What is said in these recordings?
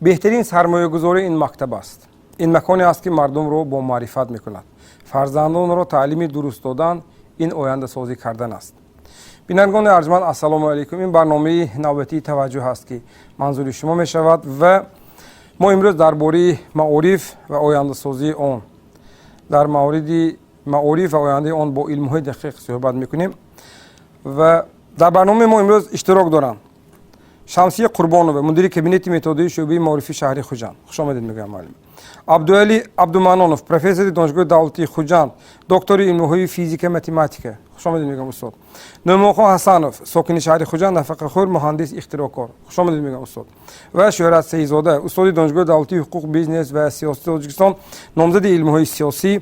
Беҳтарин сармоягузорӣ ин мактаб аст. Ин маконе аст, ки мардумро бомаърифат мекунад. Фарзандонро таълими дуруст додан ин ояндасозӣ кардан аст. Бинандагони арҷманд, ассалому алайкум! Ин барномаи навбатии «Таваҷҷӯҳ» аст, ки манзури шумо мешавад ва мо имрӯз дар бораи маориф ва ояндасозии он, дар мавриди маориф ва ояндаи он бо илмҳои дақиқ суҳбат мекунем. Ва дар барномаи мо имрӯз иштирок доранд Шамсия Қурбонова, мудири кабинети методии шӯъбаи маорифи шаҳри Хуҷанд. Хушомадед мегӯям, муаллим. Абдуали Абдуманонов, профессори Донишгоҳи давлатии Хуҷанд, доктори илмҳои физика, математика. Хушомадед мегӯям, устод. Нӯъмонхон Ҳасанов, сокини шаҳри Хуҷанд, нафақахӯр, муҳандис, ихтироъкор. Хушомадед мегӯям, устод. Ва Шӯҳрат Саидзода, устоди Донишгоҳи давлатии ҳуқуқ, бизнес ва сиёсати Тоҷикистон, номзади илмҳои сиёсӣ,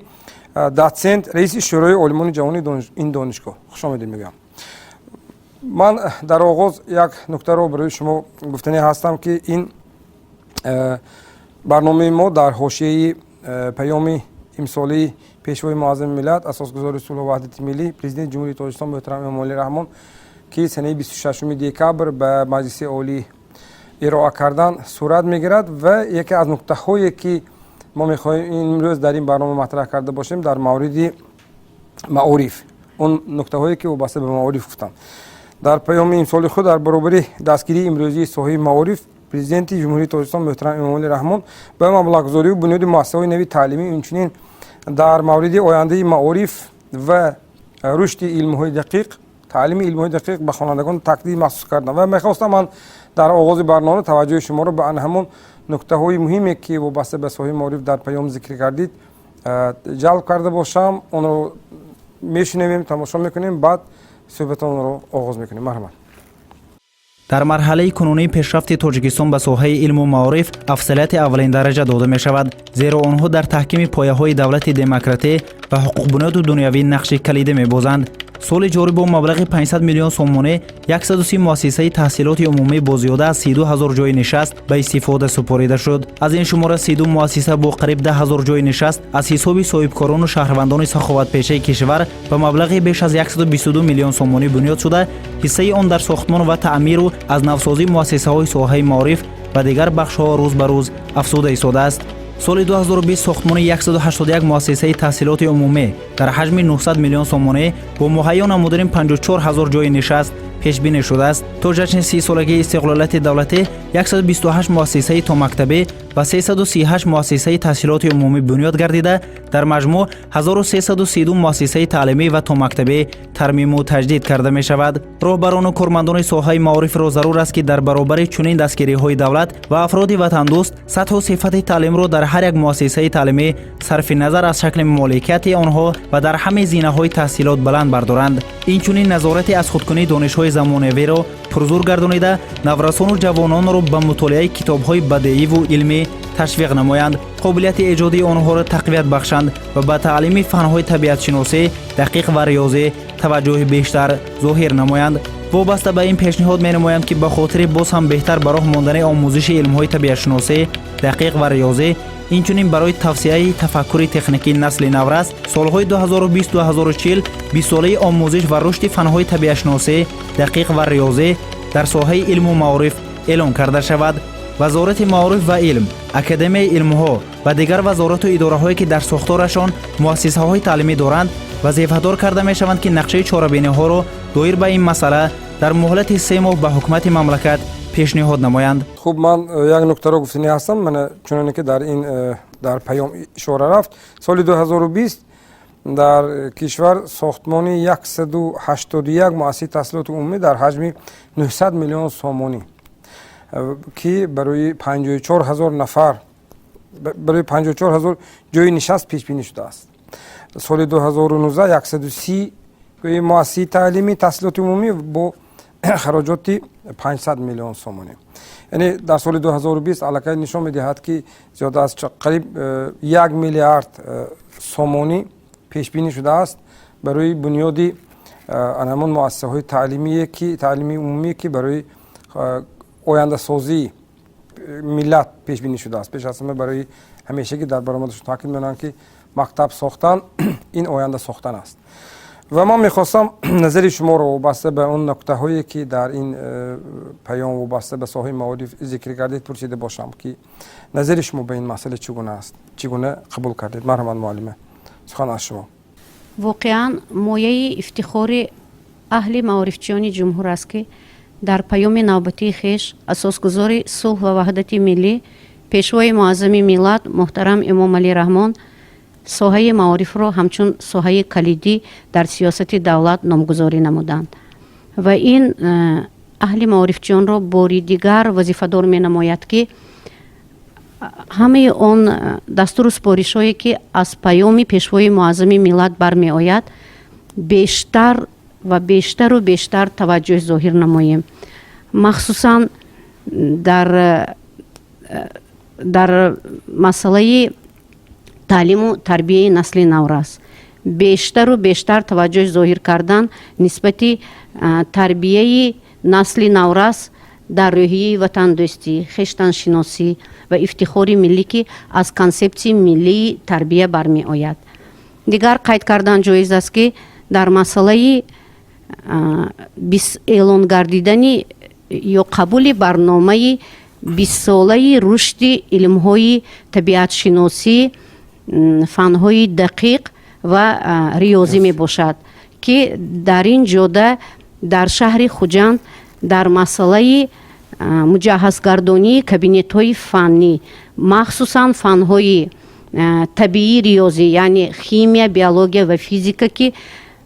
дотсент, раиси Шӯрои олимони ҷавони ин донишгоҳ. Хушомадед мегӯям. Ман дар оғоз як нуктаро барои шумо гуфтанӣ ҳастам, ки ин барномаи мо дар ҳошияи паёми имсолии Пешвои муаззами миллат, Асосгузори сулҳу ваҳдати миллӣ, Президенти Ҷумҳурии Тоҷикистон муҳтарам Эмомалӣ Раҳмон, ки санаи 26 декабр ба Маҷлиси Олӣ ироа кардан, сурат мегирад. Ва яке аз нуктаҳое, ки мо мехоҳем имрӯз дар ин барнома матраҳ карда бошем, дар мавриди маориф, он нуктаҳое, ки вобаста ба маориф гуфтам. Дар паёми имсоли худ дар баробари дастгирии имрӯзии соҳаи маориф, Президенти Ҷумҳурии Тоҷикистон муҳтарам Эмомалӣ Раҳмон ба маблағгузорию бунёди муассисаҳои нави таълимӣ, инчунин дар мавриди ояндаи маориф ва рушди илмҳои дақиқ, таълими илмҳои дақиқ ба хонандагон таъкиди махсус кардам. Ва мехостам ман дар оғози барнома таваҷҷӯҳи шуморо ба ҳамон нуктаҳои муҳиме, ки вобаста ба соҳаи маориф дар паём зикр кардид, ҷалб карда бошам. Онро мешунавем, тамошо мекунем, баъд суҳбатонро оғоз мекунем. Марҳамат. Дар марҳалаи кунунии пешрафти Тоҷикистон ба соҳаи илму маориф афзалияти аввалиндараҷа дода мешавад, зеро онҳо дар таҳкими пояҳои давлати демократӣ ва ҳуқуқбунёду дунявӣ нақши калидӣ мебозанд. Соли ҷорӣ бо маблағи 500 миллион сомонӣ 130 муассисаи таҳсилоти умумӣ бо зиёда аз 32 ҳазор ҷойи нишаст ба истифода супорида шуд. Аз ин шумора 32 муассиса бо қариб 10 ҳазор ҷойи нишаст аз ҳисоби соҳибкорону шаҳрвандони саховатпешаи кишвар ба маблағи беш аз 122 миллион сомонӣ бунёд шуда, ҳиссаи он дар сохтмон ва таъмиру аз навсозии муассисаҳои соҳаи маориф ва дигар бахшҳо рӯз ба рӯз афзуда истодааст. Соли 2020 сохтмони 181 муассисаи таҳсилоти умумӣ дар ҳаҷми 900 миллион сомонӣ бо муҳайё намудани 54 ҳазор ҷойи нишаст пешбинӣ шудааст. То ҷашни 30-солагии истиқлолияти давлатӣ 128 муассисаи томактабӣ ва 338 муассисаи таҳсилоти умумӣ бунёд гардида, дар маҷмӯъ 1332 муассисаи таълимӣ ва томактабӣ тармиму таҷдид карда мешавад. Роҳбарону кормандони соҳаи маорифро зарур аст, ки дар баробари чунин дастгириҳои давлат ва афроди ватандӯст сатҳу сифати таълимро дар ҳар як муассисаи таълимӣ, сарфи назар аз шакли моликияти онҳо ва дар ҳамаи зинаҳои таҳсилот, баланд бардоранд. Инчунин назорати аз худкунии донишҳои замонавиро пурзур гардонида, наврасону ҷавононро ба мутолиаи китобҳои бадеиву илмӣ ташвиқ намоянд, қобилияти эҷодии онҳоро тақвият бахшанд ва ба таълими фанҳои табиатшиносӣ, дақиқ ва риёзӣ таваҷҷӯҳи бештар зоҳир намоянд. Вобаста ба ин пешниҳод менамоям, ки ба хотири боз ҳам беҳтар ба роҳ мондани омӯзиши илмҳои табиатшиносӣ, дақиқ ва риёзӣ, инчунин барои тавсеаи тафаккури техникии насли наврас, солҳои 2020-2040 бистсолаи омӯзиш ва рушди фанҳои табиатшиносӣ, дақиқ ва риёзӣ дар соҳаи илму маориф эълон карда шавад. Вазорати маориф ва илм, Академияи илмҳо ва дигар вазорату идораҳое, ки дар сохторашон муассисаҳои таълимӣ доранд, вазифадор карда мешаванд, ки нақшаи чорабиниҳоро доир ба ин масъала дар муҳлати 3 моҳ ба ҳукумати мамлакат пешниҳод намоянд. Хуб, ман як нуктаро гуфтанӣ ҳастам. Мана, чуноне ки дар ин дар паём ишора рафт, соли 2020 дар кишвар сохтмони 181 муассисаи таҳсилоти умумӣ дар ҳаҷми 900 миллион сомонӣ, ки барои 54 ҳазор нафар, барои 54 ҳазор ҷойи нишаст пешбинӣ шудааст. Соли 2019 130 муассисаи таълими таҳсилоти умумӣ бо хароҷоти 500 миллион сомонӣ. Яъне дар соли 2020 аллакай нишон медиҳад, ки зиёда аз қариб 1 миллиард сомонӣ пешбинӣ шудааст барои бунёди ҳамон муассисаҳои таълимие, ки таълими умумие, ки барои ояндасозии миллат пешбинӣ шудааст. Пеш аз ҳама, барои ҳамешагӣ дар баромадашон таъкид менамоянд, ки мактаб сохтан ин оянда сохтан аст. Ва ман мехостам назари шуморо вобаста ба он нуктаҳое, ки дар ин паём вобаста ба соҳаи маориф зикр кардед, пурсида бошам, ки назари шумо ба ин масъала чӣ гуна аст, чӣ гуна қабул кардед. Марҳамат, муаллима, сухан аз шумо. Воқеан, мояи ифтихори аҳли маорифчиёни ҷумҳур аст, ки дар паёми навбатии хеш асосгузори сулҳ ва ваҳдати миллӣ, пешвои муаззами миллат муҳтарам Эмомалӣ Раҳмон соҳаи маорифро ҳамчун соҳаи калидӣ дар сиёсати давлат номгузорӣ намуданд ва ин аҳли маорифчиёнро бори дигар вазифадор менамояд, ки ҳамаи он дастуру супоришҳое, ки аз паёми пешвои муаззами миллат бармеояд, бештар ва бештару бештар таваҷҷӯҳ зоҳир намоем, махсусан дар масъалаи таълиму тарбияи насли наврас, бештару бештар таваҷҷӯҳ зоҳир кардан нисбати тарбияи насли наврас дар рӯҳияи ватандӯстӣ, хештаншиносӣ ва ифтихори миллӣ, ки аз консепсияи миллии тарбия бармеояд. Дигар қайд кардан ҷоиз аст, ки дар масъалаи эълон гардидани ё қабули барномаи 20-солаи рушди илмҳои табиатшиносӣ, фанҳои дақиқ ва риёзӣ мебошад, ки дар ин ҷода дар шаҳри Хуҷанд дар масъалаи муҷаҳҳазгардонии кабинетҳои фаннӣ, махсусан фанҳои табиӣ риёзӣ, яъне химия, биология ва физика, ки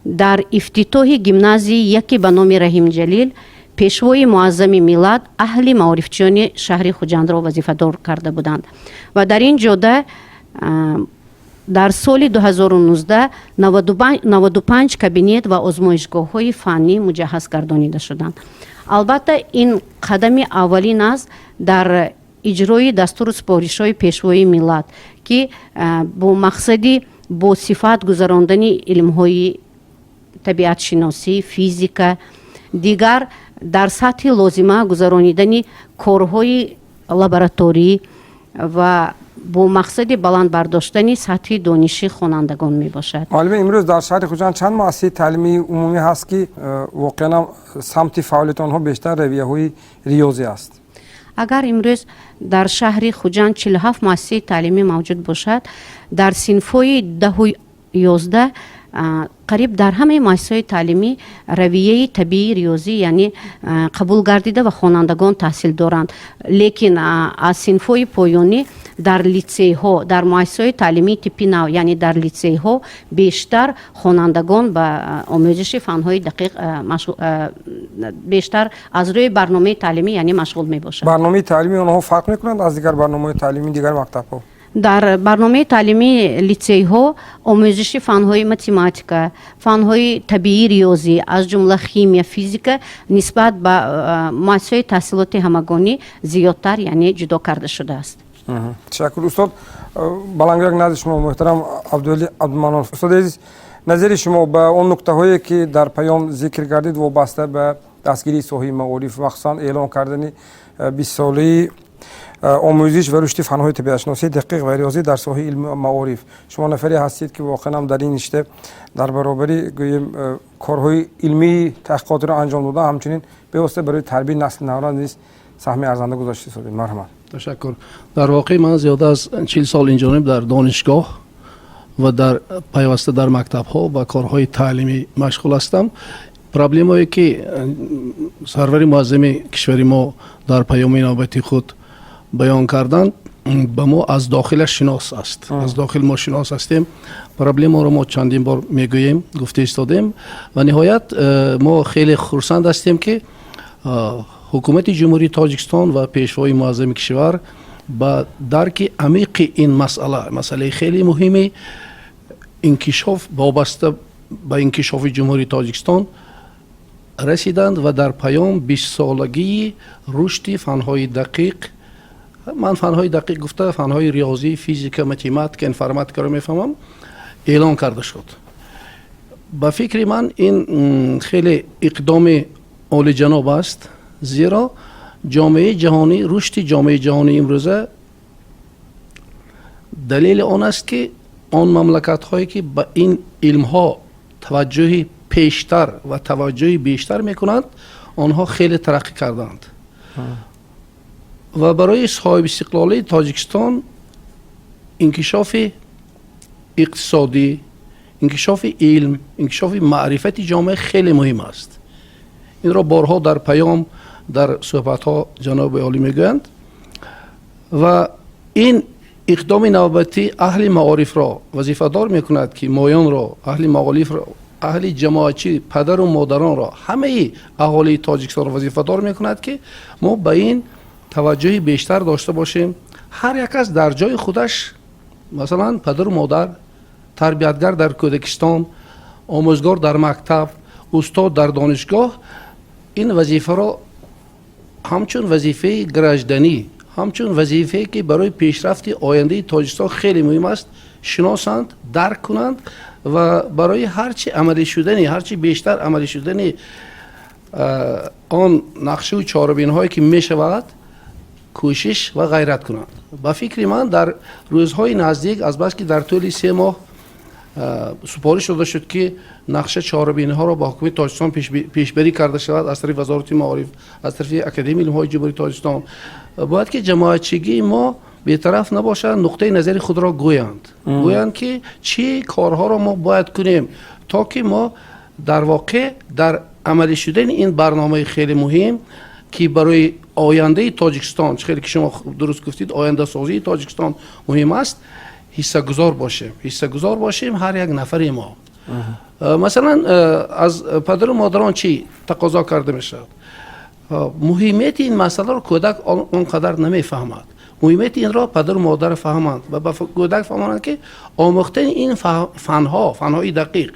дар ифтитоҳи гимназияи яке ба номи Раҳимҷалил пешвои муаззами миллат аҳли маорифчиёни шаҳри Хуҷандро вазифадор карда буданд ва дар ин ҷода дар соли 2019 95 кабинет ва озмоишгоҳҳои фаннӣ муҷаҳҳаз гардонида шуданд. Албатта, ин қадами аввалин аст дар иҷрои дастуру супоришҳои пешвои миллат, ки бо мақсади босифат гузарондани илмҳои табиатшиносӣ, физика, дигар дар сатҳи лозима гузаронидани корҳои лабораторӣ ва бо мақсади баланд бардоштани сатҳи дониши хонандагон мебошад. Муаллима, имрӯз дар шаҳри Хуҷанд чанд муассисаи таълимии умумӣ ҳаст, ки воқеан самти фаъолияти онҳо бештар равияҳои риёзӣ аст? Агар имрӯз дар шаҳри Хуҷанд 47 муассисаи таълимӣ мавҷуд бошад, дар синфҳои 10-у 11 қариб дар ҳамаи муассисаҳои таълимӣ равияи табиии риёзӣ, яъне қабул гардида ва хонандагон таҳсил доранд. Лекин аз синфҳои поёнӣ дар литсейҳо, дар муассисаҳои таълимии типи нав, яъне дар литсейҳо бештар хонандагон ба омӯзиши фанҳои дақиқ бештар аз рӯи барномаи таълимӣ, яъне машғул мебошанд. Барномаи таълимии онҳо фарқ мекунанд аз дигар барномаҳои таълимии дигар мактабҳо? Дар барномаи таълимии литсейҳо омӯзиши фанҳои математика, фанҳои табиии риёзӣ, аз ҷумла химия, физика нисбат ба муассисаҳои таҳсилоти ҳамагонӣ зиёдтар, яъне ҷудо карда шудааст. Ташаккур, устод. Балангӯяк назди шумо, муҳтарам Абдували Абдуманонов. Устоди азиз, назари шумо ба он нуктаҳое, ки дар паём зикр гардид, вобаста ба дастгирии соҳаи маориф, махсусан эълон кардани 20-солаи омӯзиш ва рушди фанҳои табиатшиносии дақиқ ва риёзӣ дар соҳаи илми маориф. Шумо нафаре ҳастед, ки воқеан дар ин ришта дар баробари, гӯем, корҳои илмии таҳқиқотиро анҷом дода, ҳамчунин бевосита барои тарбияи насли наврас низ саҳми арзанда гузошта истодед. Марҳамат. Ташаккур. Дар воқеъ ман зиёда аз 40 сол инҷониб дар донишгоҳ ва дар пайваста дар мактабҳо ба корҳои таълимӣ машғул ҳастам. Проблемое, ки сарвари муаззами кишвари мо дар паёми навбати худ баён карданд, ба мо аз дохилаш шинос аст. Аз дохил мо шинос ҳастем. Проблемаро мо чандин бор мегӯем, гуфта истодем ва ниҳоят мо хеле хурсанд ҳастем, ки ҳукумати Ҷумҳурии Тоҷикистон ва пешвои муаззами кишвар ба дарки амиқи ин масъала, масъалаи хеле муҳими инкишоф, вобаста ба инкишофи Ҷумҳурии Тоҷикистон расиданд ва дар паём 20-солагии рушди фанҳои дақиқ, ман фанҳои дақиқ гуфта фанҳои риёзӣ, физика, математика, информатикаро мефаҳмам, эълон карда шуд. Ба фикри ман, ин хеле иқдоми олиҷаноб аст, зеро ҷомеаи ҷаҳонӣ, рушди ҷомеаи ҷаҳонӣ имрӯза далели он аст, ки он мамлакатҳое, ки ба ин илмҳо таваҷҷӯҳи Пештар ва таваҷҷӯҳи бештар мекунанд, онҳо хеле тараққӣ карданд ва барои соҳибистиқлолии Тоҷикистон инкишофи иқтисодӣ, инкишофи илм, инкишофи маърифати ҷомеа хеле муҳим аст. Инро борҳо дар паём, дар суҳбатҳо ҷаноби олӣ мегӯянд ва ин иқдоми навбатӣ аҳли маорифро вазифадор мекунад, ки моёнро, аҳли маорифро, аҳли ҷамоатчӣ, падару модаронро, ҳамаи аҳолии Тоҷикистонро вазифадор мекунад, ки мо ба ин таваҷҷӯҳи бештар дошта бошем. Ҳар як кас дар ҷои худаш, масалан, падару модар, тарбиятгар дар кӯдакистон, омӯзгор дар мактаб, устод дар донишгоҳ, ин вазифаро ҳамчун вазифаи гражданӣ, ҳамчун вазифае, ки барои пешрафти ояндаи Тоҷикистон хеле муҳим аст, шиносанд, дарк кунанд ва барои ҳарчи амалӣ шудани, ҳарчи бештар амалӣ шудани он нақшаву чорабиниҳое, ки мешавад, кӯшиш ва ғайрат кунанд. Ба фикри ман, дар рӯзҳои наздик, азбаски дар тӯли 3 моҳ супориш дода шуд, ки нақша, чорабиниҳоро ба ҳукумати Тоҷикистон пешбарӣ карда шавад аз тарафи Вазорати маориф, аз тарафи Академияи илмҳои Ҷумҳурии Тоҷикистон, бояд ки ҷамоатчигии мо бетараф набошанд, нуқтаи назари худро гӯянд, гӯянд, ки чӣ корҳоро мо бояд кунем, то ки мо дар воқеъ дар амалӣ шудани ин барномаи хеле муҳим, ки барои ояндаи Тоҷикистон, чӣ хеле ки шумо дуруст гуфтед, ояндасозии Тоҷикистон муҳим аст, ҳиссагузор бошем, ҳиссагузор бошем ҳар як нафари мо. Масалан, аз падару модарон чӣ тақозо карда мешавад? Муҳимияти ин масъаларо кӯдак он қадар намефаҳмад. Муҳимияти инро падару модар фаҳманд ва ба кӯдак фаҳмонанд, ки омӯхтани ин фанҳо, фанҳои дақиқ,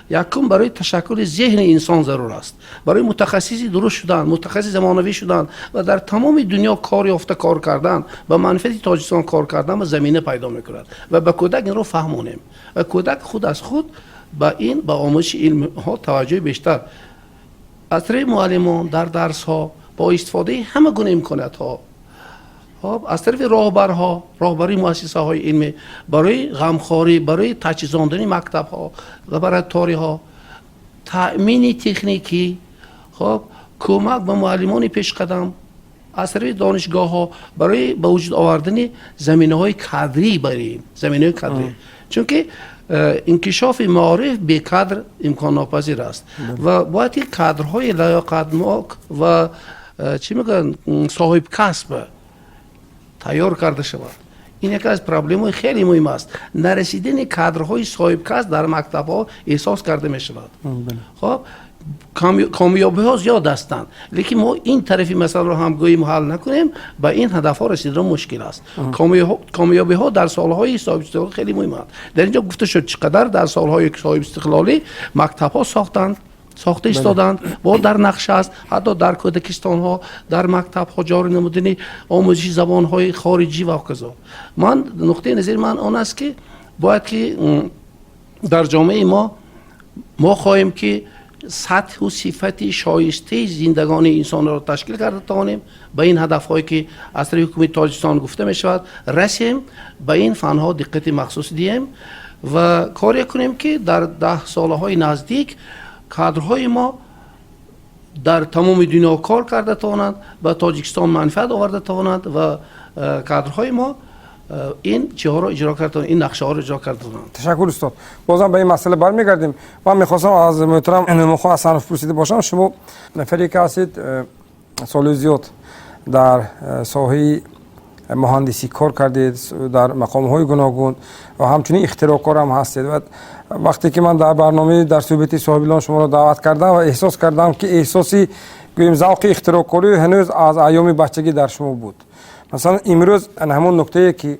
якум, барои ташаккули зеҳни инсон зарур аст, барои мутахассиси дуруст шудан, мутахассиси замонавӣ шудан ва дар тамоми дунё кор ёфта кор кардан, ба манфиати Тоҷикистон кор кардан ва замина пайдо мекунад. Ва ба кӯдак инро фаҳмонем ва кӯдак худ аз худ ба ин, ба омӯзиши илмҳо таваҷҷӯҳи бештар аз тарафи муаллимон дар дарсҳо бо истифодаи ҳама гуна имкониятҳо, хоб, аз тарафи роҳбарҳо, роҳбарии муассисаҳои илмӣ барои ғамхорӣ, барои таҷҳизондани мактабҳо, лабораторияҳо, таъмини техникӣ, хоб, кӯмак ба муаллимони пешқадам, аз тарафи донишгоҳҳо барои ба вуҷуд овардани заминаҳои кадрӣ, барои ин заминаҳои кадрӣ, чунки инкишофи маориф бекадр имконнопазир аст ва бояд ки кадрҳои лаёқатнок ва чӣ мегӯянд, соҳибкасб тайёр карда шавад. Ин яке аз проблемаҳои хеле муҳим аст. Нарасидани кадрҳои соҳибкасб дар мактабҳо эҳсос карда мешавад. Хоб, комёбиҳо зиёд ҳастанд, лекин мо ин тарафи масъаларо ҳам гӯем ҳал накунем, ба ин ҳадафҳо расидан мушкил аст. Комёбиҳо дар солҳои соҳибистиқлолӣ хеле муҳиманд. Дар ин ҷо гуфта шуд, чӣ қадар дар солҳои соҳибистиқлолӣ мактабҳо сохтанд, сохта истоданд, бо дар нақша аст, ҳатто дар кӯдакистонҳо, дар мактабҳо ҷорӣ намудани омӯзиши забонҳои хориҷӣ ва ҳоказо. Ман, нуқтаи назари ман он аст, ки бояд ки дар ҷомеаи мо хоҳем, ки сатҳу сифати шоистаи зиндагонии инсонро ташкил карда тавонем, ба ин ҳадафҳое, ки аз тарафи ҳукумати Тоҷикистон гуфта мешавад, расем, ба ин фанҳо диққати махсус диҳем ва коре кунем, ки дар 10 солаҳои наздик кадрҳои мо дар тамоми дунё кор карда тавонанд, ба Тоҷикистон манфиат оварда тавонанд ва кадрҳои мо ин чиҳоро иҷро карда, ин нақшаҳоро иҷро карда тавонанд. Ташаккур, устод. Бозам ба ин масъала бармегардем. Ман мехостам аз муҳтарам Нумонхон Ҳасанов пурсида бошам. Шумо нафаре ки ҳастед, соли зиёд дар соҳаи муҳандисӣ кор кардед, дар мақомҳои гуногун ва ҳамчунин ихтироъкор ҳам ҳастед. Ва вақте ки ман дар барномаи дар суҳбати соҳибилон шуморо даъват кардам ва эҳсос кардам, ки эҳсоси, гӯем, завқи ихтироъкорӣ ҳанӯз аз айёми бачагӣ дар шумо буд. Масалан, имрӯз ҳамон нуктае, ки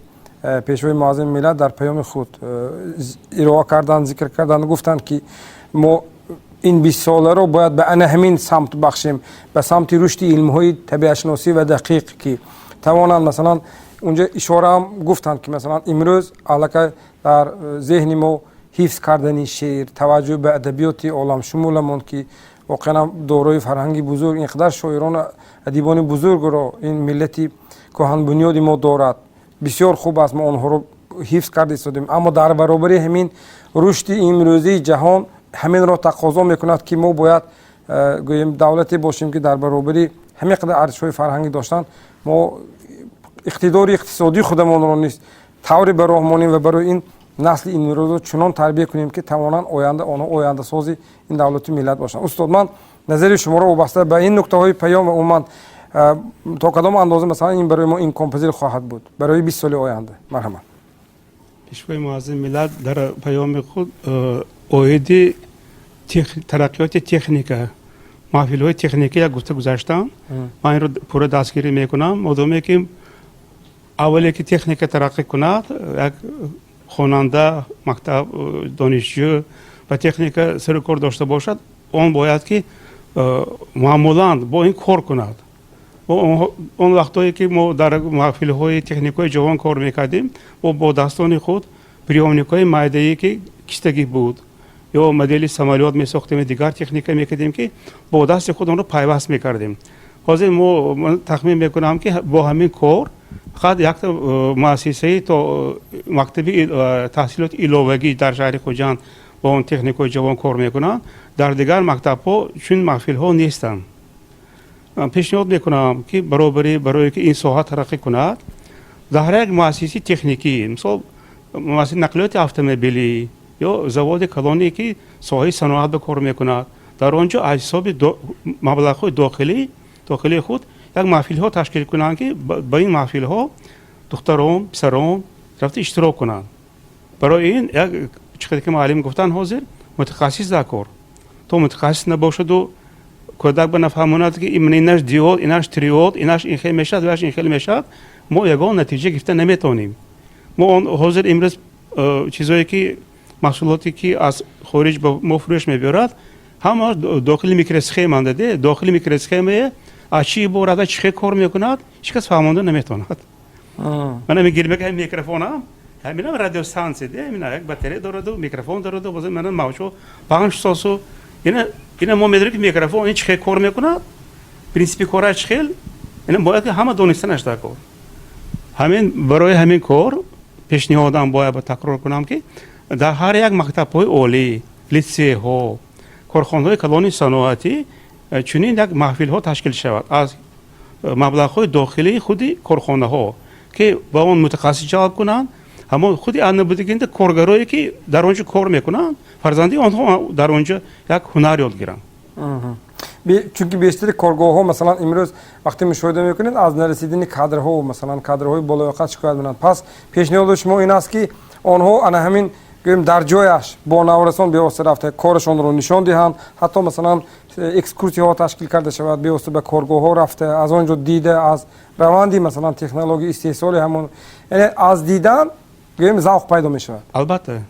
Пешвои муаззами миллат дар паёми худ ироа карданд, зикр карданд, гуфтанд, ки мо ин 20 соларо бояд ба ана ҳамин самт бахшем, ба самти рушди илмҳои табиатшиносӣ ва дақиқ, ки тавонанд, масалан, унҷа ишораам гуфтанд, ки масалан, имрӯз аллакай дар зеҳни мо ҳифз кардани шеър, таваҷҷӯҳ ба адабиёти оламшумуламон, ки воқеан дорои фарҳанги бузург, ин қадар шоирону адибони бузургро ин миллати кӯҳанбунёди мо дорад, бисёр хуб аст, мо онҳоро ҳифз карда истодем, аммо дар баробари ҳамин рушди имрӯзии ҷаҳон Ҳаминро тақозо мекунад, ки мо бояд, гӯем, давлате бошем, ки дар баробари ҳамин қадар арзишҳои фарҳангӣ доштан, мо иқтидори иқтисодии худамонро низ тавре ба роҳ монем ва барои ин насли имрӯзро чунон тарбия кунем, ки тавонанд оянда онҳо ояндасози ин давлату миллат бошанд. Устод, ман назари шуморо вобаста ба ин нуктаҳои паём ва умуман, то кадом андоза, масалан, ин барои мо имконпазир хоҳад буд барои 20 соли оянда? Марҳамат. Пешвои муаззами миллат дар паёми худ оиди тараққиёти техника, маҳфилҳои техникӣ як гуфта гузаштам. Ман инро пурра дастгирӣ мекунам. Модоме ки аввале ки техника тараққӣ кунад, як хонанда, мактаб, донишҷӯ ба техника сару кор дошта бошад, он бояд ки маъмулан бо ин кор кунад. Он вақтое ки мо дар маҳфилҳои техникаҳои ҷавон кор мекардем, мо бо дастони худ приёмникҳои майдае, ки кистагӣ буд, ё модели самолёт месохтем, дигар техника мекардем, ки бо дасти худ онро пайваст мекардем. Ҳозир мо тахмин мекунам, ки бо ҳамин кор фақат якта муассисаи то мактаби таҳсилоти иловагӣ дар шаҳри Хуҷанд бо он техникаҳои ҷавон кор мекунанд. Дар дигар мактабҳо чунин маҳфилҳо нестанд. Пешниҳод мекунам, ки баробари барое ки ин соҳа тараққӣ кунад, дар ҳар як муассисаи техникӣ, мисол, муассисаи нақлиёти автомобилӣ ё заводи калоне, ки соҳаи саноат ба кор мекунад, дар он ҷо аз ҳисоби маблағҳои дохилии худ як маҳфилҳо ташкил кунанд, ки ба ин маҳфилҳо духтарон, писарон рафта иштирок кунанд. Барои ин як чӣ қадар ки муаллим гуфтанд, ҳозир мутахассис дар кор. То мутахассис набошаду кӯдак ба нафаҳмонад, ки инаш диод, инаш триод, инаш ин хел мешавад, ваш ин хел мешавад, мо ягон натиҷа гирифта наметавонем. Мо он ҳозир имрӯз чизое ки, маҳсулоте ки аз хориҷ ба мо фурӯш мебиёрад, ҳама дохили микросхемаанда, де дохили микросхемае аз чӣ иборат, чӣ хел кор мекунад, ҳеҷ кас фаҳмонда наметавонад. Ман ҳамин гирмака микрофонам, ҳаминам радиостанция, де ҳамина як батарея дораду, микрофон дораду, боз мана мавҷҳо пахш сосу. Ина мо медонем, ки микрофон ин чӣ хел кор мекунад, принсипи кора чӣ хел, ина бояд ки ҳама донистанаш дар кор. Ҳамин барои ҳамин кор пешниҳодам бояд ба такрор кунам, ки дар ҳар як мактабҳои олӣ, литсейҳо, корхонаҳои калони саноатӣ чунин як маҳфилҳо ташкил шавад аз маблағҳои дохилии худи корхонаҳо, ки ба он мутахассис ҷалб кунанд. Ҳамон худи аннабудагинда коргарое, ки дар он ҷо кор мекунанд, фарзанди онҳо дар он ҷо як ҳунар ёд гиранд. Чунки бештари коргоҳҳо, масалан, имрӯз вақте мушоҳида мекунед, аз нарасидани кадрҳо, масалан, кадрҳои болояқат шикоят мекунанд. Пас пешниҳоди шумо ин аст, ки онҳо ана ҳамин, гӯем, дар ҷояш бо наврасон бевосита рафта корашонро нишон диҳанд, ҳатто, масалан, экскурсияҳо ташкил карда шавад, бевосита ба коргоҳҳо рафта, аз он ҷо дида, аз раванди, масалан, технологияи истеҳсоли ҳамон, яъне аз дидан, гӯем, завқ пайдо мешавад. Албатта.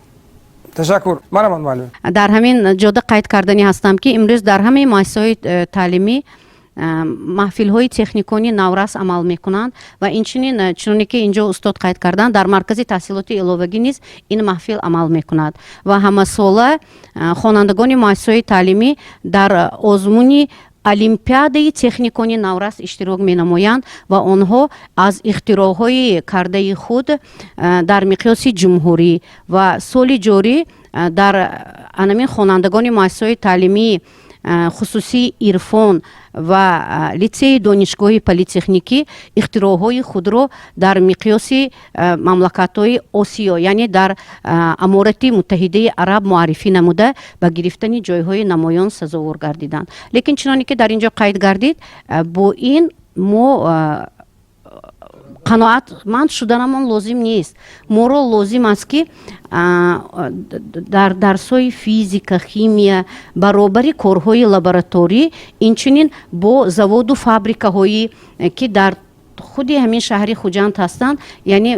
Ташаккур. Марҳамат, муаллим. Дар ҳамин ҷода қайд карданӣ ҳастам, ки имрӯз дар ҳамаи муассисаҳои таълимӣ маҳфилҳои техникони наврас амал мекунанд ва инчунин, чуноне ки инҷо устод қайд карданд, дар маркази таҳсилоти иловагӣ низ ин маҳфил амал мекунад ва ҳамасола хонандагони муассисаҳои таълимӣ дар озмуни олимпиадаи техникони наврас иштирок менамоянд ва онҳо аз ихтироъҳои кардаи худ дар миқёси ҷумҳурӣ ва соли ҷорӣ дар анамин хонандагони муассисаҳои таълимии хусусии «Ирфон» ва литсеи донишгоҳи политехникӣ ихтироъҳои худро дар миқёси мамлакатҳои Осиё, яъне дар Аморати Муттаҳидаи Араб муаррифӣ намуда, ба гирифтани ҷойҳои намоён сазовор гардиданд. Лекин чуноне ки дар ин ҷо қайд гардид, бо ин мо қаноатманд шуданамон лозим нест. Моро лозим аст, ки дар дарсҳои физика, химия баробари корҳои лабораторӣ инчунин бо заводу фабрикаҳое, ки дар худи ҳамин шаҳри Хуҷанд ҳастанд, яъне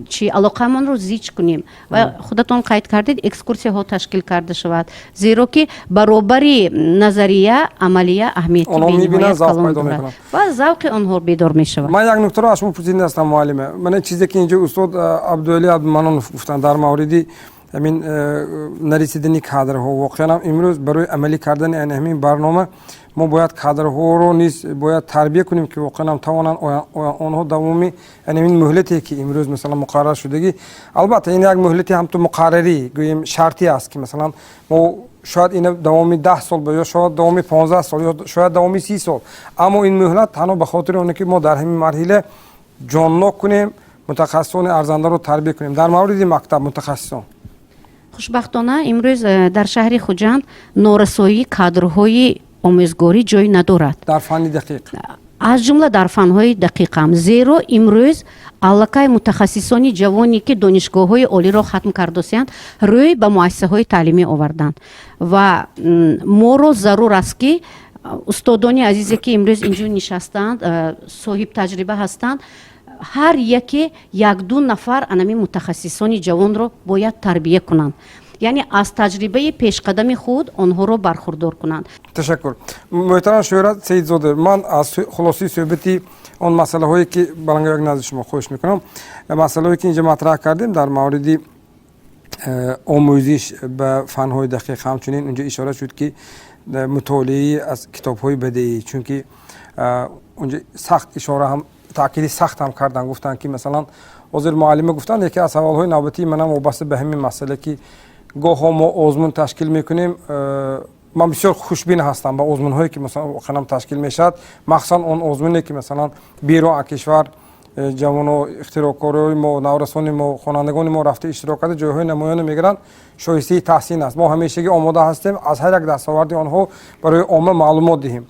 чи алоқамонро зич кунем ва худатон қайд кардед, экскурсияҳо ташкил карда шавад, зеро ки баробари назария амалия аҳамияти бениҳоят калон дорад ва завқи онҳо бедор мешавад. Ман як нуктаро аз шумо пурсида ҳастам, муаллима. Мана чизе ки инҷо устод Абдуали Абдуманонов гуфтанд дар мавриди Ҳамин нарасидани кадрҳо, воқеан ҳам имрӯз барои амалӣ кардани ҳамин барнома мо бояд кадрҳоро низ бояд тарбия кунем, ки воқеан ҳам тавонанд онҳо давоми ҳамин муҳлате, ки имрӯз, масалан, муқаррар шудагӣ. Албатта, ин як муҳлати ҳамту муқаррарӣ, гӯем, шартӣ аст, ки, масалан, мо шояд ина давоми 10 сол ё шояд давоми 15 сол ё шояд давоми 30 сол, аммо ин муҳлат танҳо ба хотири оне, ки мо дар ҳамин марҳила ҷоннок кунем, мутахассисони арзандаро тарбия кунем. Дар мавриди мактаб, мутахассисон. Хушбахтона, имрӯз дар шаҳри Хуҷанд норасоии кадрҳои омӯзгорӣ ҷой надорад. Дар фанни дақиқ. Аз ҷумла дар фанҳои дақиқам, зеро имрӯз аллакай мутахассисони ҷавоне, ки донишгоҳҳои олиро хатм кардосиянд, рӯй ба муассисаҳои таълимӣ оварданд ва моро зарур аст, ки устодони азизе, ки имрӯз инҷо нишастаанд, соҳибтаҷриба ҳастанд, ҳар яке якду нафар анами мутахассисони ҷавонро бояд тарбия кунанд, яъне аз таҷрибаи пешқадами худ онҳоро бархурдор кунанд. Ташаккур, муҳтарам Шӯҳрат Саидзода. Ман аз хулосаи суҳбати он масъалаҳое, ки балангаёк назди шумо хоҳиш мекунам, масъалаҳое, ки инҷа матраҳ кардем дар мавриди омӯзиш ба фанҳои дақиқ, ҳамчунин инҷо ишора шуд, ки мутолиаи аз китобҳои бадеӣ, чунки унҷо сахт ишора ҳам, таъкиди сахт ҳам карданд, гуфтанд, ки, масалан, ҳозир муаллима гуфтанд, яке аз саволҳои навбатии манам вобаста ба ҳамин масъала, ки гоҳҳо мо озмун ташкил мекунем. Ман бисёр хушбин ҳастам ба озмунҳое, ки, масалан, воқеан ташкил мешавад, махсусан он озмуне, ки, масалан, берун аз кишвар ҷавоно, ихтироъкорои мо, наврасони мо, хонандагони мо рафта иштирок карда, ҷойҳои намоёна мегиранд, шоистаи таҳсин аст. Мо ҳамешагӣ омода ҳастем аз ҳар як дастоварди онҳо барои омма маълумот диҳем,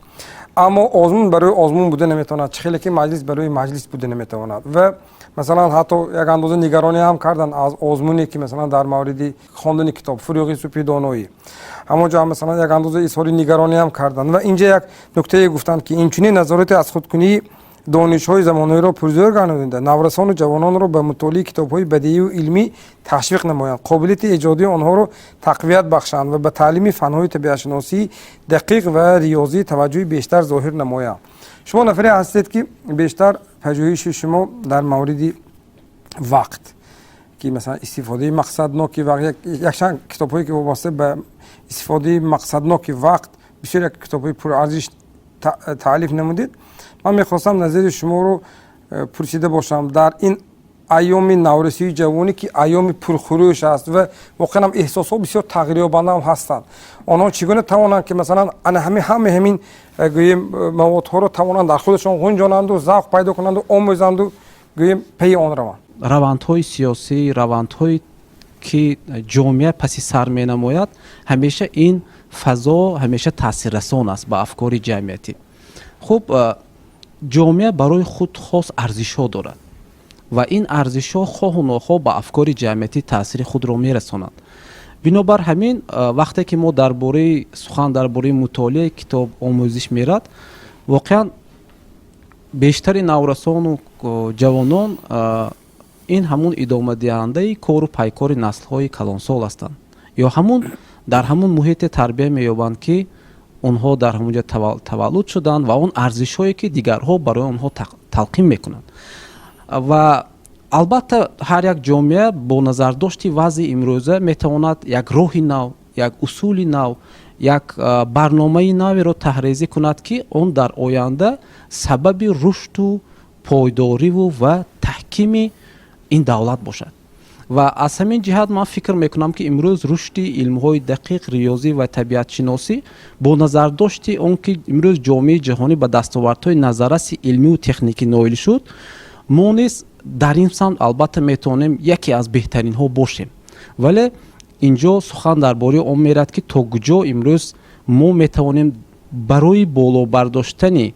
аммо озмун барои озмун буда наметавонад, чӣ хеле ки маҷлис барои маҷлис буда наметавонад. Ва, масалан, ҳатто як андоза нигаронӣ ҳам карданд аз озмуне, ки, масалан, дар мавриди хондани китоб «Фурӯғи субҳи доноӣ», ҳамон ҷо, масалан, як андоза изҳори нигаронӣ ҳам карданд. Ва инҷа як нуктае гуфтанд, ки инчунин назорати аз худкунии донишҳои замонаиро пурзӯр гардонида, наврасону ҷавононро ба мутолиаи китобҳои бадеию илмӣ ташвиқ намоянд, қобилияти эҷодии онҳоро тақвият бахшанд ва ба таълими фанҳои табиатшиносӣ, дақиқ ва риёзӣ таваҷҷӯҳи бештар зоҳир намоянд. Шумо нафаре ҳастед, ки бештар пажӯҳиши шумо дар мавриди вақт, ки, масалан, истифодаи мақсадноки вақт, якчанд китобҳое, ки вобаста ба истифодаи мақсадноки вақт, бисёр як китобҳои пурарзиш таълиф намудед. Ман мехостам назари шуморо пурсида бошам дар ин айёми наврасии ҷавонӣ, ки айёми пурхурӯш аст ва воқеан ҳам эҳсосҳо бисёр тағйирёбанда ҳам ҳастанд, онҳо чӣ гуна тавонанд, ки, масалан, ана ҳамин ҳама ҳамин гӯем, маводҳоро тавонанд дар худашон ғунҷонанду, завқ пайдо кунанду, омӯзанду, гӯем, пайи он раванд? Равандҳои сиёсӣ, равандҳое ки ҷомеа паси сар менамояд, ҳамеша ин фазо ҳамеша таъсиррасон аст ба афкори ҷамъиятӣ. Хуб, ҷомеа барои худ хос арзишҳо дорад ва ин арзишҳо хоҳу нохоҳ ба афкори ҷамъиятӣ таъсири худро мерасонанд. Бинобар ҳамин, вақте ки мо дар бораи сухан дар бораи мутолиаи китоб, омӯзиш мерад, воқеан бештари наврасону ҷавонон ин ҳамун идомадиҳандаи кору пайкори наслҳои калонсол ҳастанд ё ҳамун дар ҳамун муҳите тарбия меёбанд, ки онҳо дар ҳамун ҷо таваллуд шуданд ва он арзишҳое, ки дигарҳо барои онҳо талқин мекунанд. Ва албатта, ҳар як ҷомеа бо назардошти вазъи имрӯза метавонад як роҳи нав, як усули нав, як барномаи наверо таҳрезӣ кунад, ки он дар оянда сабаби рушду пойдориву ва таҳкими ин давлат бошад. Ва аз ҳамин ҷиҳат ман фикр мекунам, ки имрӯз рушди илмҳои дақиқ, риёзӣ ва табиатшиносӣ бо назардошти он ки имрӯз ҷомеаи ҷаҳонӣ ба дастовардҳои назарраси илмиву техникӣ ноил шуд, мо низ дар ин самт албатта метавонем яке аз беҳтаринҳо бошем. Вале инҷо сухан дар бораи он мерад, ки то куҷо имрӯз мо метавонем барои боло бардоштани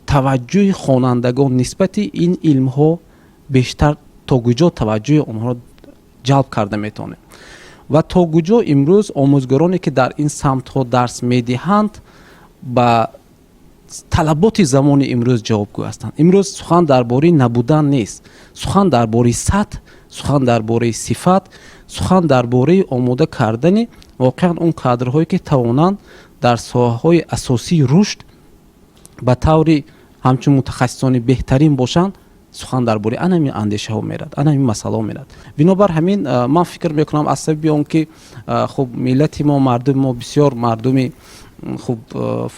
таваҷҷӯҳи хонандагон нисбати ин илмҳо бештар, то куҷо таваҷҷӯҳи онҳоро ҷалб карда метавонем ва то куҷо имрӯз омӯзгороне, ки дар ин самтҳо дарс медиҳанд, ба талаботи замони имрӯз ҷавобгӯ ҳастанд. Имрӯз сухан дар бораи набудан нест, сухан дар бораи сатҳ, сухан дар бораи сифат, сухан дар бораи омода кардани воқеан он кадрҳое, ки тавонанд дар соҳаҳои асосии рушд ба таври ҳамчун мутахассисони беҳтарин бошанд. Сухан дар бораи ана ҳамин андешаҳо мерад, ана ҳамин масъалаҳо мерад. Бинобар ҳамин, ман фикр мекунам, аз сабаби он ки, хуб, миллати мо, мардуми мо бисёр мардуми, хуб,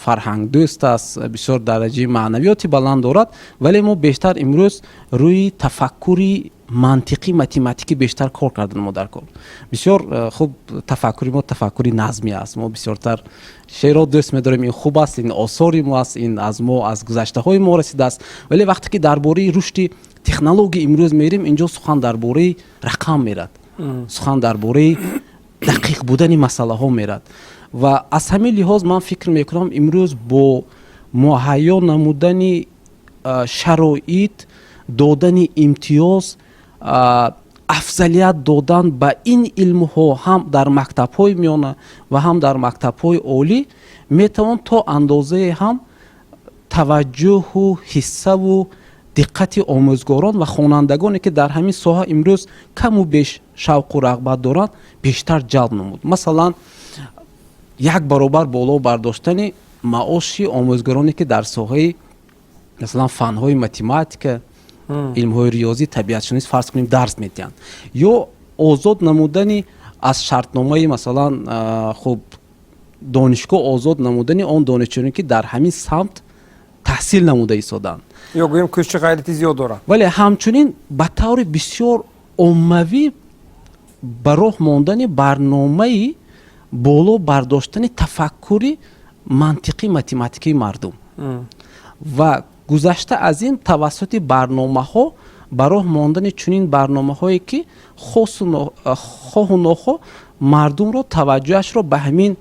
фарҳангдӯст аст, бисёр дараҷаи маънавиёти баланд дорад, вале мо бештар имрӯз рӯи тафаккури мантиқӣ, математикӣ бештар кор кардан мо дар кор. Бисёр, хуб, тафаккури мо тафаккури назмӣ аст. Мо бисёртар шеърро дӯст медорем. Ин хуб аст, ин осори мо аст, ин аз мо, аз гузаштаҳои мо расидааст. Вале вақте ки дар бораи рушди технология имрӯз мерем, инҷо сухан дар бораи рақам мерад, сухан дар бораи дақиқ будани масъалаҳо мерад. Ва аз ҳамин лиҳоз ман фикр мекунам, имрӯз бо муҳайё намудани шароит, додани имтиёз, афзалият додан ба ин илмҳо ҳам дар мактабҳои миёна ва ҳам дар мактабҳои олӣ метавон то андозае ҳам таваҷҷӯҳу ҳиссаву диққати омӯзгорон ва хонандагоне, ки дар ҳамин соҳа имрӯз каму беш шавқу рағбат доранд, бештар ҷалб намуд. Масалан, як баробар боло бардоштани маоши омӯзгороне, ки дар соҳаи, масалан, фанҳои математика, илмҳои риёзӣ, табиатшиносӣ, фарз кунем, дарс медиҳанд, ё озод намудани аз шартномаи, масалан, хуб, донишгоҳ озод намудани он донишҷӯёне, ки дар ҳамин самт таҳсил намуда истоданд. Ё гӯем, кӯшиши ғайрати зиёд доранд. Вале ҳамчунин ба таври бисёр оммавӣ ба роҳ мондани барномаи боло бардоштани тафаккури мантиқӣ, математикии мардум ва гузашта аз ин, тавассути барномаҳо ба роҳ мондани чунин барномаҳое, ки хоҳу нохоҳ мардумро таваҷҷӯҳашро ба ҳамин,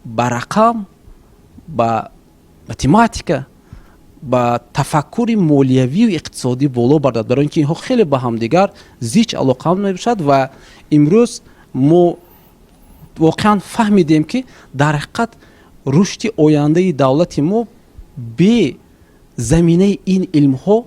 ба рақам, ба математика, ба тафаккури молиявию иқтисодӣ боло бардад, барои ин ки инҳо хеле ба ҳамдигар зич алоқаманд мебошад. Ва имрӯз мо воқеан фаҳмидем, ки дар ҳақиқат рушди ояндаи давлати мо бе заминаи ин илмҳо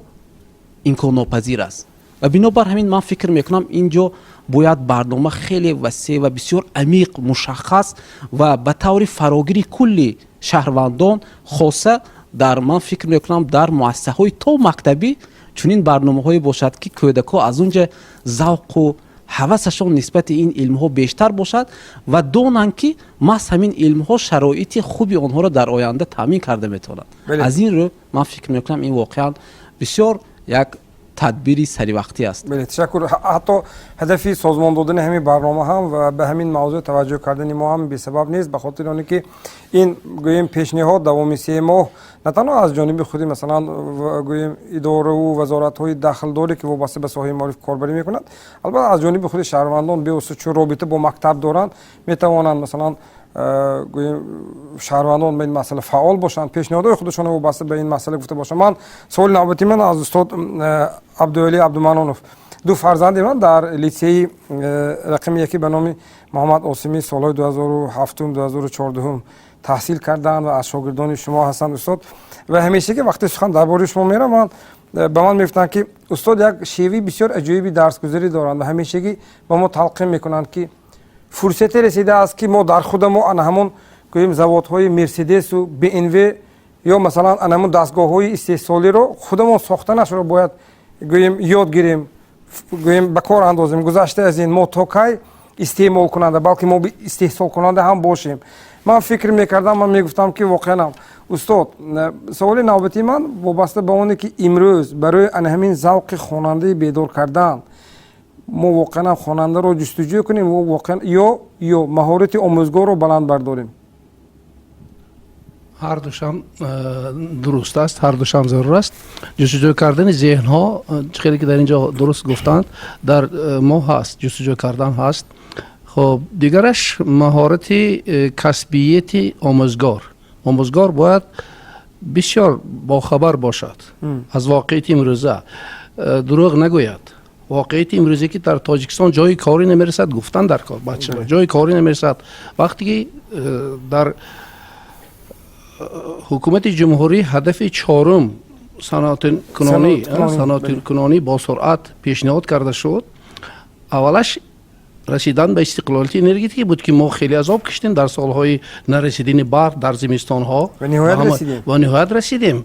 имконнопазир аст. Ва бинобар ҳамин ман фикр мекунам, ин ҷо бояд барнома хеле васеъ ва бисёр амиқ, мушаххас ва ба таври фарогири кулли шаҳрвандон, хоса дар, ман фикр мекунам, дар муассисаҳои то мактабӣ чунин барномаҳое бошад, ки кӯдакҳо аз он ҷа завқу ҳавасашон нисбати ин илмҳо бештар бошад ва донанд, ки маҳз ҳамин илмҳо шароити хуби онҳоро дар оянда таъмин карда метавонад. Аз ин рӯ ман фикр мекунам, ин воқеан бисёр як тадбири саривақтӣ аст. Бале, ташаккур. Ҳатто ҳадафи созмон додани ҳамин барнома ҳам ва ба ҳамин мавзӯъ таваҷҷӯҳ кардани мо ҳам бесабаб нест, ба хотири оне ки ин, гӯем, пешниҳод давоми 3 моҳ на танҳо аз ҷониби худи, масалан, гӯем, идораву вазоратҳои дахлдоре, ки вобаста ба соҳаи маориф корбарӣ мекунад, албатта, аз ҷониби худи шаҳрвандон бевосита, чун робита бо мактаб доранд, метавонанд, масалан, гӯем, шаҳрвандон ба ин масъала фаъол бошанд, пешниҳодҳои худашонро вобаста ба ин масъала гуфта бошанд. Ман суоли навбати ман аз устод Абдуалӣ Абдуманонов. Ду фарзанди ман дар литсеи рақами яки ба номи Муҳаммад Осимӣ солҳои 2007, 2014 таҳсил карданд ва аз шогирдони шумо ҳастанд, устод. Ва ҳамеша ки вақте сухан дар бораи шумо мерам, ман ба ман мегуфтанд, ки устод як шеваи бисёр аҷоиби дарсгузарӣ доранд ва ҳамешагӣ ба мо талқин мекунанд, ки фурсате расидааст, ки мо дар худамо ана ҳамон, гӯем, заводҳои Мерседесу БМВ ё, масалан, ана ҳамон дастгоҳҳои истеҳсолиро худамон сохтанашро бояд, гӯем, ёд гирем, гӯем, ба кор андозем. Гузашта аз ин, мо то кай истеъмолкунанда, балки мо истеҳсолкунанда ҳам бошем. Ман фикр мекардам, ман мегуфтам, ки воқеанам, устод, саволи навбатии ман вобаста ба оне, ки имрӯз барои ана ҳамин завқи хонандаи бедор кардан мо воқеан хонандаро ҷустуҷӯ кунем воқеан ё маҳорати омӯзгорро баланд бардорем? Ҳардушам дуруст аст, ҳардушам зарур аст. Ҷустуҷӯ кардани зеҳнҳо, чӣ хеле ки дар ин ҷо дуруст гуфтанд, дар мо ҳаст, ҷустуҷӯ кардан ҳаст. Хоб, дигараш маҳорати касбияти омӯзгор. Омӯзгор бояд бисёр бохабар бошад аз воқеияти имрӯза, дурӯғ нагӯяд. Воқеияти имрӯзе, ки дар Тоҷикистон ҷои корӣ намерасад, гуфтан дар кор, бача ҷои корӣ намерасад. Вақте ки дар ҳукумати ҷумҳурӣ ҳадафи чорум, саноаткунонӣ бо суръат пешниҳод карда шуд, аввалаш расидан ба истиқлолияти энергетикӣ буд, ки мо хеле азоб киштем дар солҳои нарасидани барқ дар зимистонҳо. Ва ниҳоят расидем.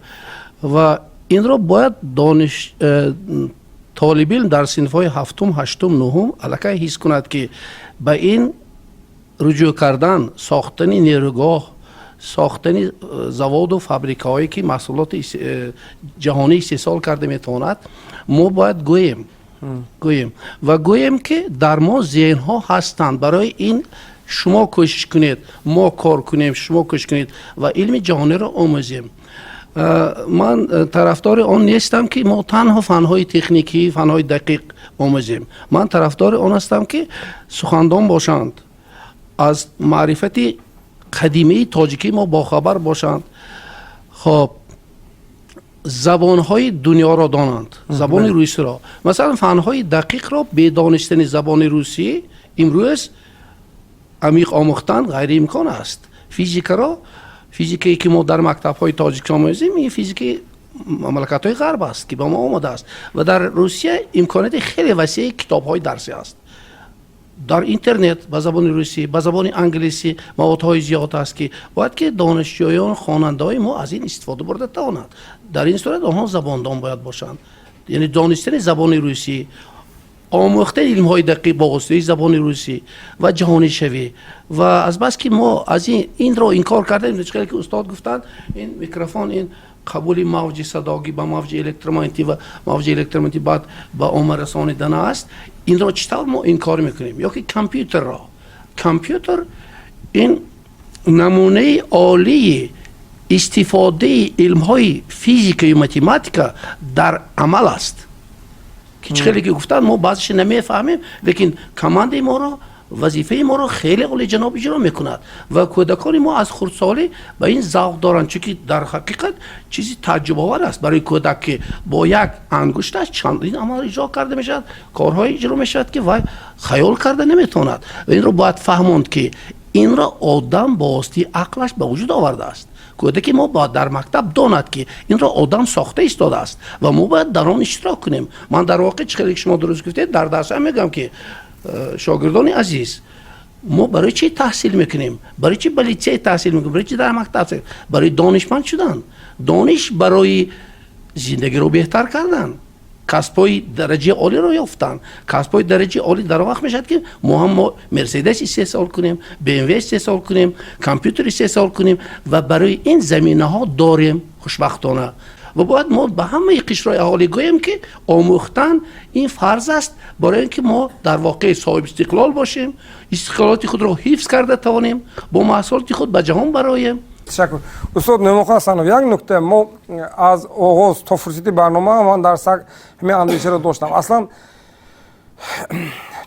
Ва Инро бояд дониш толибилм дар синфҳои ҳафтум, ҳаштум, нуҳум аллакай ҳис кунад, ки ба ин руҷӯъ кардан, сохтани нерӯгоҳ, сохтани заводу фабрикаҳое, ки маҳсулоти ҷаҳонӣ истеҳсол карда метавонад. Мо бояд гӯем ва гӯем, ки дар мо зеҳнҳо ҳастанд. Барои ин шумо кӯшиш кунед, мо кор кунем, шумо кӯшиш кунед ва илми ҷаҳониро омӯзем. Ман тарафдори он нестам, ки мо танҳо фанҳои техникӣ, фанҳои дақиқ омӯзем. Ман тарафдори он ҳастам, ки сухандон бошанд, аз маърифати қадимаи тоҷикӣ мо бохабар бошанд, хоб, забонҳои дунёро донанд, забони русиро масалан. Фанҳои дақиқро бе донистани забони русӣ имрӯз амиқ омӯхтан ғайриимкон аст. Физикаро, физикае, ки мо дар мактабҳои тоҷикӣ омӯзем, ин физикаи мамлакатҳои ғарб аст, ки ба мо омадааст. Ва дар Русия имконияти хеле васеи китобҳои дарсӣ аст, дар интернет ба забони русӣ, ба забони англисӣ маводҳои зиёд аст, ки бояд ки донишҷӯён, хонандаҳои мо аз ин истифода бурда тавонанд. Дар ин сурат онҳо забондон бояд бошанд, яъне донистани забони русӣ, омӯхтани илмҳои дақиқ бо воситаи забони русӣ ва ҷаҳонишавӣ. Ва азбаски мо аз инро инкор кардем, хеле ки устод гуфтанд, ин микрофон, ин қабули мавҷи садогӣ ба мавҷи электромагнитӣ ва мавҷи электромагнитӣ баъд ба омма расонидан аст. Инро чӣ тавр мо инкор мекунем? Ё ки компютерро? Компютер ин намунаи олии истифодаи илмҳои физикаю математика дар амал аст, ки чӣ хеле ки гуфтанд, мо баъзеша намефаҳмем, лекин командаи моро, вазифаи моро хеле олиҷаноб иҷро мекунад. Ва кӯдакони мо аз хурдсолӣ ба ин завқ доранд, чунки дар ҳақиқат чизи тааҷҷубовар аст барои кӯдак, ки бо як ангушташ чандин амал иҷро карда мешавад, корҳое иҷро мешавад, ки вай хаёл карда наметавонад. Ва инро бояд фаҳмонд, ки инро одам бо воситаи ақлаш ба вуҷуд овардааст. Кӯдаки мо бояд дар мактаб донад, ки инро одам сохта истодааст ва мо бояд дар он иштирок кунем. Ман дар воқеъ, чӣ хеле шумо дуруст гуфтед, дар дарсҳо мегӯям, ки шогирдони азиз, мо барои чӣ таҳсил мекунем, барои чӣ ба литсей таҳсил мекунем, барои чӣ дар мактаб? Барои донишманд шудан. Дониш барои зиндагиро беҳтар кардан, касбҳои дараҷаи олиро ёфтан. Касбҳои дараҷаи олӣ дар он вақт мешавад, ки мо ҳам Мерседес истеҳсол кунем, БМВ истеҳсол кунем, компютер истеҳсол кунем. Ва барои ин заминаҳо дорем, хушбахтона. Ва бояд мо ба ҳамаи қишрҳои аҳолӣ гӯем, ки омӯхтан ин фарз аст, барои ин ки мо дар воқеъ соҳиби истиқлол бошем, истиқлолияти худро ҳифз карда тавонем, бо маҳсулоти худ ба ҷаҳон бароем. Ташаккур, устод Нӯъмонхон Ҳасанов. Як нукта: мо аз оғоз то фурсати барнома ман дар сар ҳамин андешаро доштам. Аслан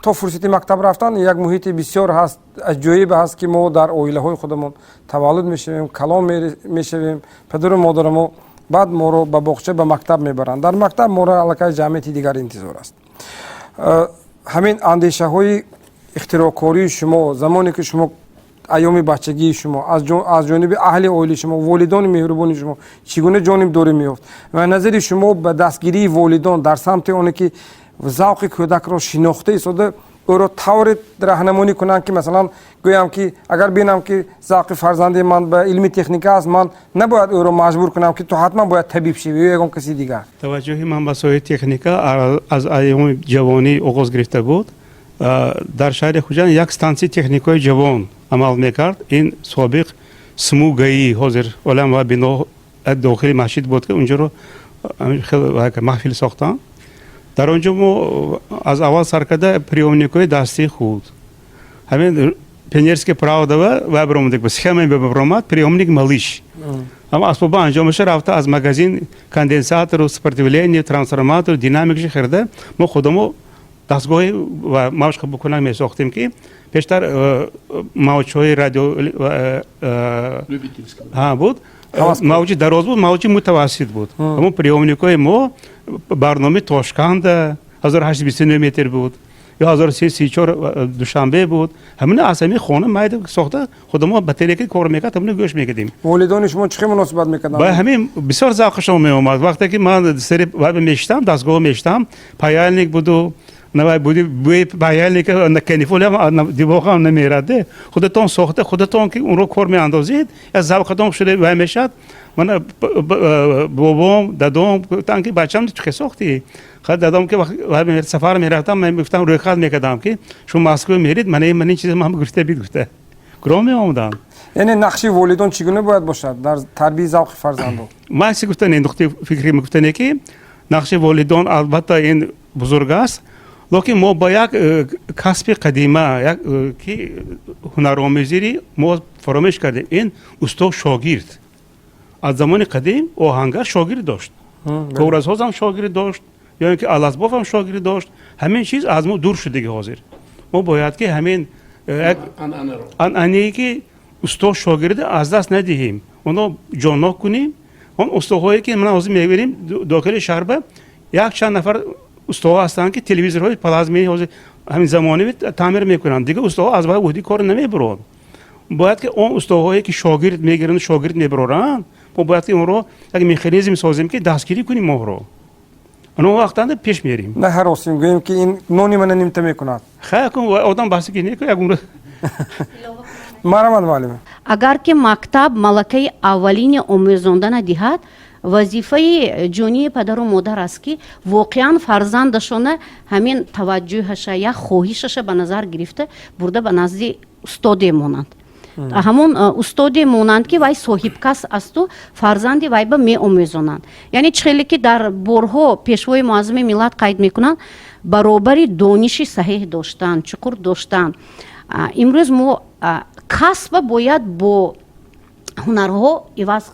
то фурсати мактаб рафтан як муҳити бисёр ҳаст, аҷоиб ҳаст, ки мо дар оилаҳои худамон таваллуд мешавем, калон мешавем, падару модарамо баъд моро ба боғча, ба мактаб мебаранд. Дар мактаб моро аллакай ҷамъияти дигар интизор аст. Ҳамин андешаҳои ихтироъкории шумо, замоне ки шумо, айёми бачагии шумо, аз ҷониби аҳли оилаи шумо, волидони меҳрубони шумо чӣ гуна ҷонибдорӣ меёфт ва назари шумо ба дастгирии волидон дар самти оне, ки завқи кӯдакро шинохта истода, ӯро тавре раҳнамонӣ кунанд, ки масалан гӯям, ки агар бинам, ки завқи фарзанди ман ба илми техника аст, ман набояд ӯро маҷбур кунам, ки ту ҳатман бояд табиб шавӣ ё ягон каси дигар? Таваҷҷӯҳи ман ба соҳаи техника аз айёми ҷавонӣ оғоз гирифта буд. Дар шаҳри Хуҷанд як стансияи техникаҳои ҷавон амал мекард. Ин собиқ СМУ ГАИ, ҳозир олам ва бино дохили масҷид буд, ки унҷоро маҳфил сохтанд. Дар он ҷо мо аз аввал сар карда приёмникҳои дастии худ, ҳамин «Пионерская правда» ва баромадик, схема баромад, приёмник «Малыш», ама асбоба анҷомаша рафта, аз магазин конденсатору, сопротивление, трансформатор, динамикши харида, мо худамо дастгоҳи ва мавҷ қабулкунак месохтем, ки пештар мавҷҳои радио буд, мавҷи дароз буд, мавҷи мутавассит буд. Ҳамон приёмникҳои мо барномаи Тошканда 1829 метр буд ё 1334 Душанбе буд. Ҳамина аз ҳамин хона майда сохта, худамо батарейка кор мекард, ҳамина гӯш мекардем. Волидони шумо чӣ хел муносибат мекарданд? Ба ҳамин бисёр завқашон меомад. Вақте ки ман сари мештам, дастгоҳ мештам, паяльник буду. Навай буди бӯи паяльника канифолиам димоғам намерад. Худатон сохта, худатон ки онро кор меандозед, я завқатон шуда вай мешавад. Мана бобом, дадом гуфтанд, ки бачам, чӣ сохтӣ? Ха, дадом ки сафар мерафтам, ман мегуфтам, рӯйхат мекардам, ки шумо Москва мерид, мана ин чиза ман гирифта бид, гуфта гиром меомадам. Яъне нақши волидон чӣ гуна бояд бошад дар тарбияи завқи фарзандон? Ман чи гуфтане, нуқтаи фикри гуфтане, ки нақши волидон албатта ин бузург аст, лекин мо ба як касби қадима, як ки ҳунаромӯзири мо фаромӯш кардем, ин усто шогирд. Аз замони қадим оҳангар шогирд дошт, ковразҳозам шогирд дошт, ё ин ки аласбофам шогирд дошт. Ҳамин чиз аз мо дур шуд дига. Ҳозир мо бояд ки ҳамин як анъанае, ки усто шогирд, аз даст надиҳем, онро ҷоннок кунем. Он устоҳое ки ман ҳозир мебинем дохили шаҳрба, як чанд нафар устоҳо ҳастанд, ки телевизорҳои плазмаи ҳозир ҳамин замонави таъмир мекунанд. Дигар устоҳо аз вай уҳди кор намебуранд. Бояд ки он устоҳое ки шогирд мегиранд, шогирд мебароранд, мо бояд ки онро як механизм созем, ки дастгирӣ кунем моҳро. Он вақтанда пеш мерем. На ҳаросим, гӯем ки ин нони мана нимта мекунад. Хай, одам баҳси ки не, як умр. Марҳамат, муаллима. Агар ки мактаб малакаи аввалини омӯзондана диҳад, вазифаи ҷонии падару модар аст, ки воқеан фарзандашона ҳамин таваҷҷӯҳаша, як хоҳишаша ба назар гирифта, бурда ба назди устоде монанд, ҳамон устоде монанд, ки вай соҳибкас асту фарзанди вай ба меомӯзонанд. Яъне чӣ хеле ки дар борҳо Пешвои Муаззами миллат қайд мекунанд, баробари дониши саҳеҳ доштан, чуқур доштан, имрӯз мо касба бояд бо ҳунарҳо иваз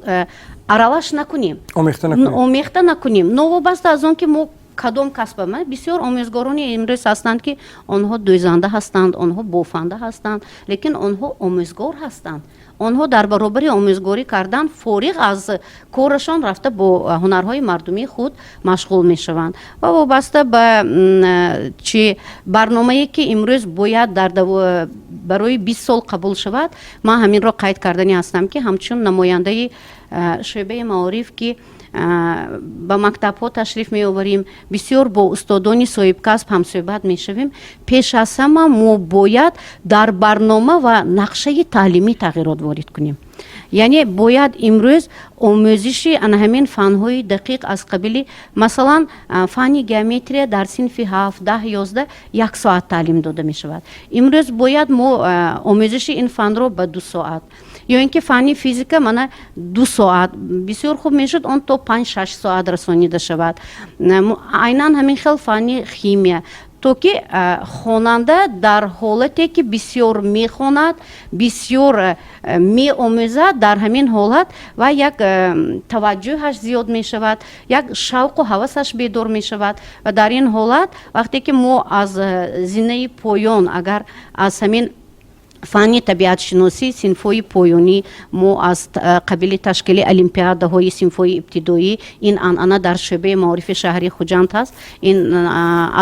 аралаш накунем, омехта накунем. Новобаста аз он ки мо кадом касба, бисёр омӯзгорони имрӯз ҳастанд, ки онҳо дӯзанда ҳастанд, онҳо бофанда ҳастанд, лекин онҳо омӯзгор ҳастанд. Онҳо дар баробари омӯзгорӣ кардан, фориғ аз корашон рафта, бо ҳунарҳои мардумии худ машғул мешаванд. Ва вобаста ба чи барномае, ки имрӯз бояд дар барои 20 сол қабул шавад, ман ҳаминро қайд кардани ҳастам, ки ҳамчун намояндаи шӯъбаи маориф, ки ба мактабҳо ташриф меоварем, бисёр бо устодони соҳибкасб ҳамсӯҳбат мешавем, пеш аз ҳама мо бояд дар барнома ва нақшаи таълимӣ тағйирот ворид кунем. Яъне бояд имрӯз омӯзиши ана ҳамин фанҳои дақиқ, аз қабили масалан фанни геометрия, дар синфи 7, 10, 11 як соат таълим дода мешавад. Имрӯз бояд мо омӯзиши ин фанро ба 2 соат, ё ин ки фанни физика мана 2 соат бисёр хуб мешуд, он то 5-6 соат расонида шавад. Айнан ҳамин хел фанни химия, то ки хонанда дар ҳолате ки бисёр мехонад, бисёр меомӯзад, дар ҳамин ҳолат ва як таваҷҷӯҳаш зиёд мешавад, як шавқу ҳавасаш бедор мешавад. Ва дар ин ҳолат, вақте ки мо аз зинаи поён, агар аз ҳамин фанни табиатшиносӣ, синфҳои поёнӣ, мо аз қабили ташкили олимпиадаҳои синфҳои ибтидоӣ, ин анъана дар шӯъбаи маорифи шаҳри Хуҷанд ҳаст, ин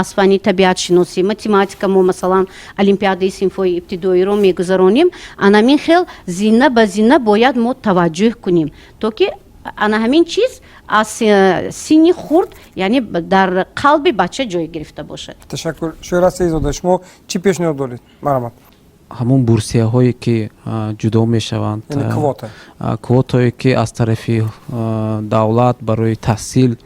аз фанни табиатшиносӣ, математика мо масалан олимпиадаи синфҳои ибтидоиро мегузаронем. Анамин хел зина ба зина бояд мо таваҷҷӯҳ кунем, то ки ана ҳамин чиз аз синни хурд, яъне дар қалби бача ҷой гирифта бошад. Ташаккур. Шӯҳрат Саидзода, шумо чӣ пешниҳод доред? Марҳамат. Ҳамон бурсияҳое, ки ҷудо мешаванд, квотое, ки аз тарафи давлат барои таҳсил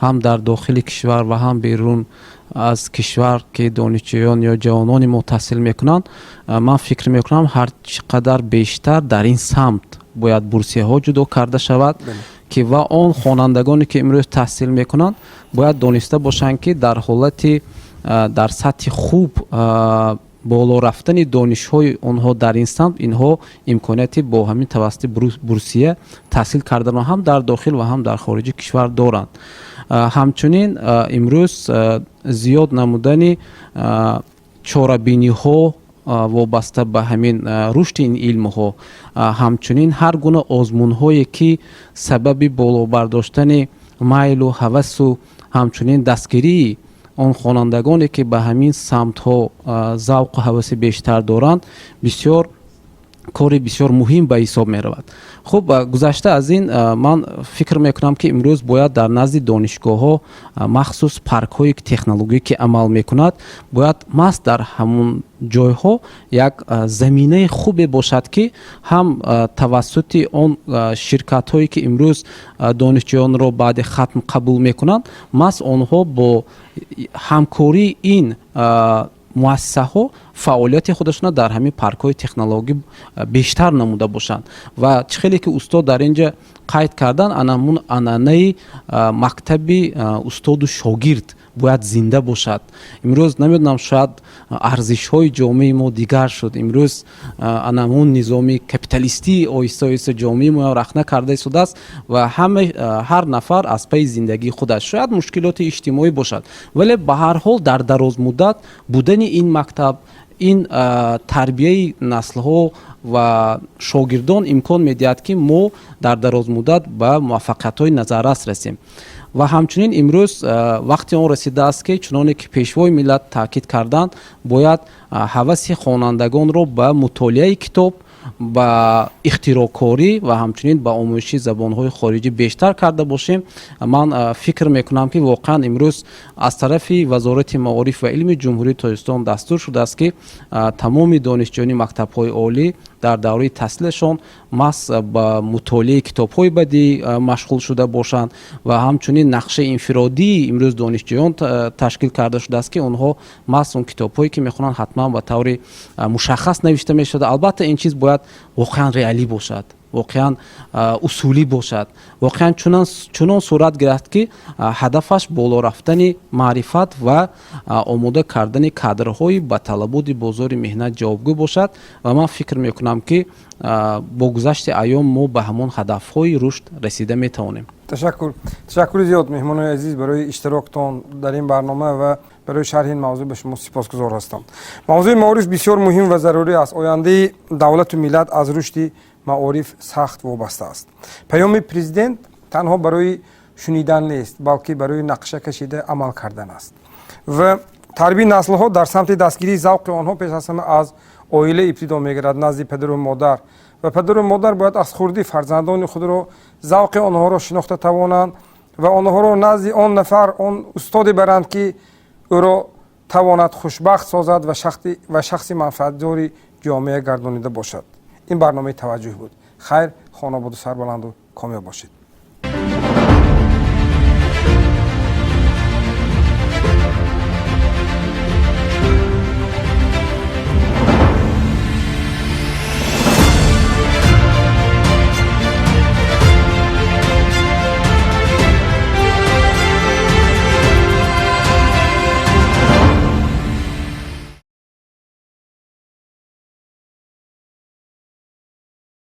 ҳам дар дохили кишвар ва ҳам берун аз кишвар, ки донишҷӯён ё ҷавонони мо таҳсил мекунанд, ман фикр мекунам, ҳар чӣ қадар бештар дар ин самт бояд бурсияҳо ҷудо карда шавад, ки ва он хонандагоне, ки имрӯз таҳсил мекунанд, бояд дониста бошанд, ки дар ҳолати дар сатҳи хуб боло рафтани донишҳои онҳо дар ин самт, инҳо имконияти бо ҳамин тавассути бурсия таҳсил карданро ҳам дар дохил ва ҳам дар хориҷи кишвар доранд. Ҳамчунин имрӯз зиёд намудани чорабиниҳо вобаста ба ҳамин рушди ин илмҳо, ҳамчунин ҳар гуна озмунҳое, ки сабаби боло бардоштани майлу ҳавасу ҳамчунин дастгирии он хонандагоне, ки ба ҳамин самтҳо завқу ҳаваси бештар доранд, бисёр. Кори бисёр муҳим ба ҳисоб меравад. Хуб, гузашта аз ин, ман фикр мекунам, ки имрӯз бояд дар назди донишгоҳҳо махсус паркҳои технологӣ, ки амал мекунад, бояд маҳз дар ҳамон ҷойҳо як заминаи хубе бошад, ки ҳам тавассути он ширкатҳое, ки имрӯз донишҷӯёнро баъди хатм қабул мекунанд, маҳз онҳо бо ҳамкории ин муассисаҳо фаъолияти худашонро дар ҳамин паркҳои технологӣ бештар намуда бошанд. Ва чӣ хеле ки устод дар ин ҷа қайд кардан, ана ҳамун анъанаи мактаби устоду шогирд бояд зинда бошад. Имрӯз намедонам, шояд арзишҳои ҷомеаи мо дигар шуд. Имрӯз ана ҳамун низоми капиталистӣ оҳиста оҳиста ҷомеаи мо рахна карда истодааст ва ҳама, ҳар нафар аз пайи зиндагии худаш. Шояд мушкилоти иҷтимоӣ бошад, вале ба ҳар ҳол дар дарозмуддат будани ин мактаб, ин тарбияи наслҳо ва шогирдон имкон медиҳад, ки мо дар дарозмуддат ба муваффақиятҳои назаррас расем. Ва ҳамчунин имрӯз вақти он расидааст, ки чуноне ки Пешвои миллат таъкид карданд, бояд ҳаваси хонандагонро ба мутолиаи китоб, ба ихтироъкорӣ ва ҳамчунин ба омӯзиши забонҳои хориҷӣ бештар карда бошем. Ман фикр мекунам, ки воқеан имрӯз аз тарафи Вазорати маориф ва илми Ҷумҳурии Тоҷикистон дастур шудааст, ки тамоми донишҷӯёни мактабҳои олӣ дар давраи таҳсилашон маҳз ба мутолиаи китобҳои бадиӣ машғул шуда бошанд. Ва ҳамчунин нақшаи инфиродии имрӯз донишҷӯён ташкил карда шудааст, ки онҳо маҳз он китобҳое, ки мехонанд, ҳатман ба таври мушаххас навишта мешавад. Албатта, ин чиз бояд воқеан реалӣ бошад, воқеан усулӣ бошад, воқеан чунон сурат гирад, ки ҳадафаш боло рафтани маърифат ва омода кардани кадрҳои ба талаботи бозори меҳнат ҷавобгӯ бошад. Ва ман фикр мекунам, ки бо гузашти айём мо ба ҳамон ҳадафҳои рушд расида метавонем. Ташаккур, ташаккури зиёд, меҳмонои азиз, барои иштироктон дар ин барнома ва барои шарҳи ин мавзӯъ ба шумо сипосгузор ҳастам. Мавзӯи маориф бисёр муҳим ва зарурӣ аст. Ояндаи давлату миллат аз рушди маориф сахт вобаста аст. Паёми президент танҳо барои шунидан нест, балки барои нақша кашида амал кардан аст. Ва тарбияи наслҳо дар самти дастгирии завқи онҳо пеш аз ҳама аз оила ибтидо мегирад, назди падару модар. Ва падару модар бояд аз хурдӣ фарзандони худро, завқи онҳоро шинохта тавонанд ва онҳоро назди он нафар, он устоде баранд, ки ӯро тавонад хушбахт созад ва шахси манфаатдори ҷомеа гардонида бошад. Ин барномаи «Таваҷҷӯҳ» буд. Хайр, хонободу сарбаланду комёб бошед.